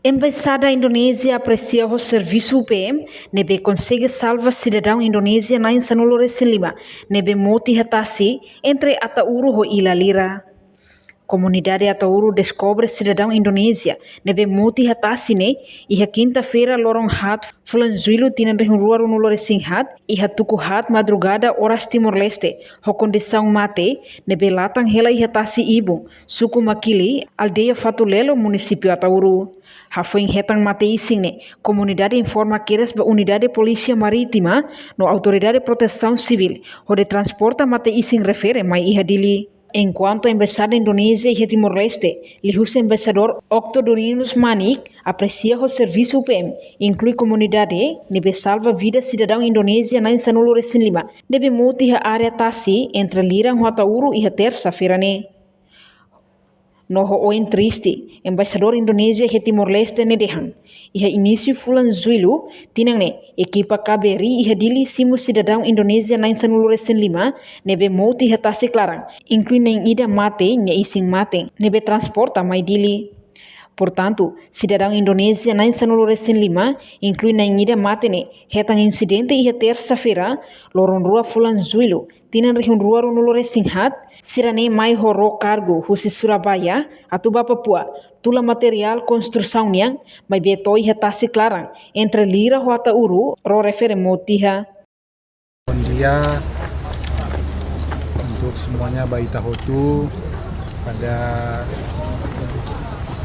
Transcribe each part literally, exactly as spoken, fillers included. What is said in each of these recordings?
Embaixada Indonézia apresia ho servisu U P M ne'ebé konsege salva sidadaun Indonézia na'in sanulu-resin-lima ne'ebé moti iha tasi entre Ataúro ho Ilha Lira. Komunidade Ataúro deskobre sidadaun Indonézia ne'ebé moti iha tasi ne'e iha kinta-feira loron haat fulan Jullu tinan rihun rua ruanulu-resin-haat iha tuku haat madrugada oras Timor-Leste ho kondisaun mate ne'ebé latan hela iha tasi ibun, suku Makili, aldeia Fatulelo, munisípiu Ataúro. Hafoin hetan mate-isin ne'e, komunidade informa kedas ba Unidade Polísia Marítima no Autoridade Protesaun Sivíl hodi transporta mate-isin refere mai iha Dili. Enkuantu Embaixada Indonézia iha Timor-Leste, liuhusi Embaixadór Octo Dorinus Manik, apresia ho servisu U P M, inklui komunidade ne'ebé salva vida sidadaun Indonézia na'in sanulu-resin-lima ne'ebé moti iha área tasi entre Lira ho Ataúro iha tersa-feira ne'e. No ho oin triste, Embaixadór Indonézia iha Timor-Leste ne'e dehan, iha inísiu fulan Jullu tinan ne'e, ekipa K B R I iha Dili simu sidadaun Indonézia na'in sanulu-resin-lima ne'ebé moti iha tasi klaran, inklui na'in ida mate nia isin-mate ne'ebé transporta mai Dili. Portantu, sidadaun Indonézia na'in sanulu-resin-lima, inklui na'in ida mate ne'e, hetan insidente iha tersa-feira, loron rua fulan Jullu, tinan rihun rua ruanulu-resin-haat, sira-ne'e mai ho ró kargu husi Surabaya atu ba Papua, tula materiál konstrusaun nian, maibé to'o iha tasi klaran entre Lira ho Ataúro, ró refere moti iha. Bom dia untuk semuanya, ba ita hotu. Pada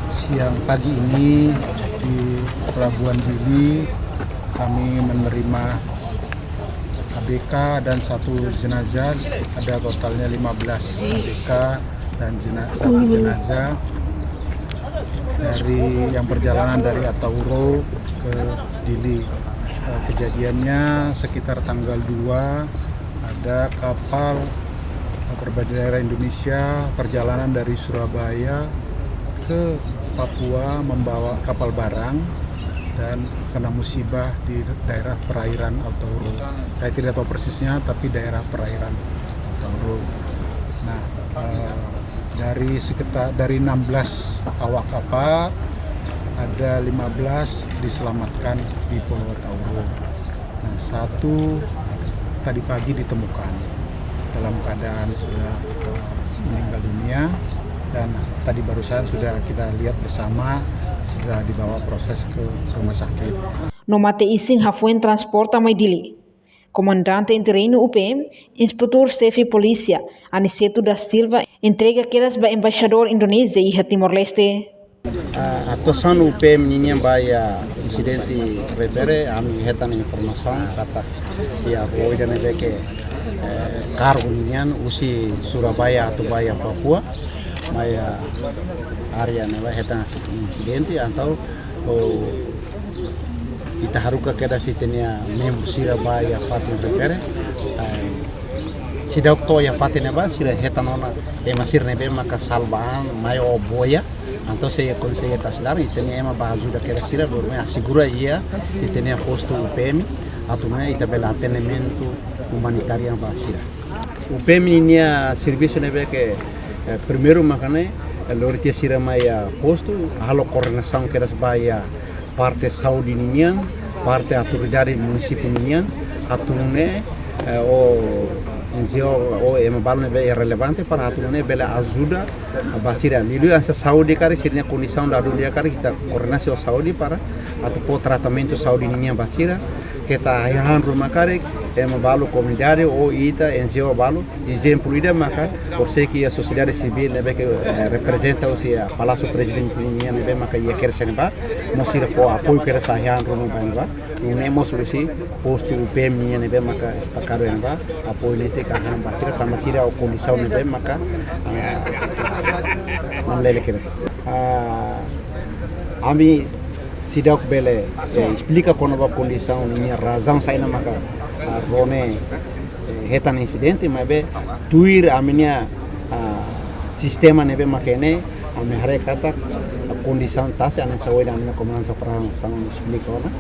siang pagi ini di Pelabuhan Dili, kami menerima A B K dan satu jenazah, ada totalnya lima belas A B K dan jena-, satu jenazah dari yang perjalanan dari Atauro ke Dili. Eh, kejadiannya sekitar tanggal dua, ada kapal berbendera Indonesia perjalanan dari Surabaya ke Papua membawa kapal barang dan kena musibah di daerah perairan Atauro. Saya tidak tahu persisnya, tapi daerah perairan Atauro. Nah, eh, dari sekitar, dari enam belas awak kapal, ada lima belas diselamatkan di Pulau Atauro. Nah, satu tadi pagi ditemukan dalam keadaan sudah, eh, meninggal dunia, dan tadi barusan sudah kita lihat bersama, sudah dibawa proses ke rumah sakit. No mate-isin hafoin transporta mai Dili. Komandante Interinu U P M, Inspetór Xefe Polísia, Aniceto da Silva, entrega kedas ba Embaixadór Indonézia iha Timor-Leste. Ah, atuasaun U P M ninian ba iha insidente refere, ami hetan informasaun katak iha aviaun ida ne'ebé ke, eh, kargu ninian husi Surabaya atu ba iha Papua, mai iha área ne'ebá hetan insidente, entaun, oh, ita haruka kedas ita-nia membru sira ba iha fatin refere. Eh, seidauk to'o iha fatin ne'ebá, sira hetan ona ema sira ne'ebé maka salva an mai ho boia. Entaun sei konsege tasi laran, ita-nia ema ba ajuda kedas sira, loron ne'e asegura iha ita-nia postu U P M, atu nune'e ita bele atendimentu umanitariu ba sira. U P M ninia servisu ne'ebé ke, eh, primeiru maka ne'e, eh, lori tiha sira mai iha postu, halo koordenasaun kedas ba iha parte saúde ninian, parte autoridade munisípiu ninian, atu nune'e, eh, ho N G O, ho ema balu ne'ebé relevante para atu nune'e bele ajuda ba sira. Liuliu hanesan saúde karik, sira-nia kondisaun dadaun di'ak karik, ita koordenasi ho saúde para atu fó tratamentu saúde ninian ba sira. Keta ai-han ruma karik, ema balu komunidade ou ita N G O balu, ezemplu ida maka, horiseik iha sosiedade sivíl ne'ebé ke, eh, reprezenta husi, eh, Palásiu Prezidente nian ne'ebé maka iha kedas iha ne'ebá, mós sira fó apoiu kedas ai-han ruma ba ne'ebá. Nune'e mós husi postu U P M nian ne'ebé maka estakadu iha ne'ebá, apoiu netik hahán ba sira, tanba sira ho kondisaun ne'ebé maka, ah, maun-alin kedas. Ah, ami seidauk bele, eh, esplika kona-ba kondisaun ninia razaun saida maka, ah, ró ne'e, eh, hetan insidente, maibé tuir ami-nia, ah, sistema ne'ebé maka ne'e, ami haree katak, ah, kondisaun tasi hanesan ohin ami-nia komandante operasaun esplika ona,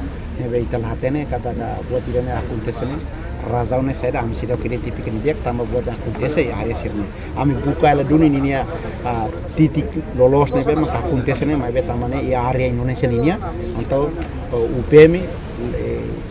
ne'ebé ita la hatene katak, ah, buat ida-ne'e akontese ne'e Razaun ne'e saida, ami seidauk identifika didi'ak tanba buat ne'e akontese iha área sira-ne'e. Ami buka hela duni ninia, ah, titik loloos ne'ebé maka akontese ne'e, maibé tanba ne'e iha área Indonézia ninia, entaun, eh, U P M, eh,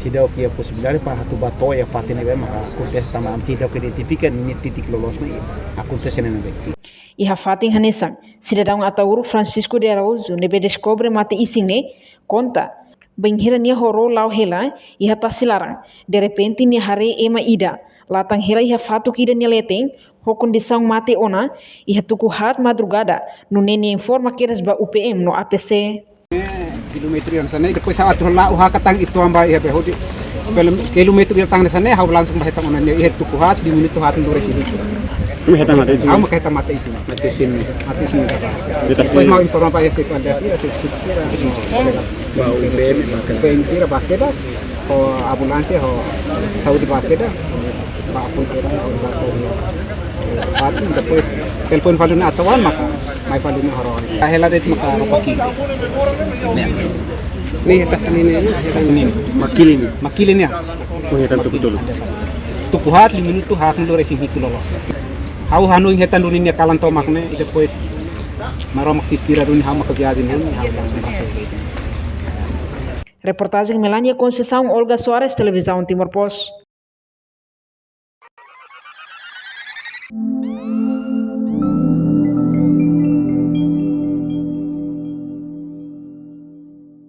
seidauk iha posibilidade para atu bá to'o iha fatin ne'ebé maka akontese tanba ami seidauk identifika ninia titik loloos ne'e akontese ne'e ne'ebé. Iha fatin hanesan, sidadaun Ataúro Francisco de Araújo ne'ebé deskobre mate-isin ne'e konta, bainhira nia ho ró la'o hela iha tasi laran, derrepente nia haree ema ida latan hela iha fatuk ida nia leten ho kondisaun mate ona iha tuku haat madrugada, nune'e nia informa kedas ba U P M no A P C. Kilómetru hanesan ne'e, depois ha'u atu la'o haka tan ituan ba iha be hodi. Pelo kilómetru ida tan hanesan ne'e, ha'u langsung bá hetan ona nia iha tuku haat, lima minutu haat lima resin. Imi hetan mate-isin? Ha'u maka hetan mate-isin. Mate-isin. Mate-isin. Depois mak informa ba S F aldeia sira, S F sira. Ba U P M, ba U P M sira bá kedas, ho ambulánsia, ho saúde bá kedas, ba apun kedas, ho ba apun. Fatin, depois telefone fali ona atuan maka, mai fali ona haro. Hela de'it maka roupa kili. Ne'e, tasi ne'e, ne'e, tasi ne'e. Mak kili ne'e. Mak kili ne'e. Oh, hetan tuku tolu. Tuku haat, lima minutu haat lima resin hitu loloos. Ha'u hanoin hetan duni nia kalan tomak ne'e, i depois Maromak inspira duni ha'u maka viajen ne'e, ha'u langsung bá. Reportajen Melania Conceição, Olga Soares, Televizaun Timor Post.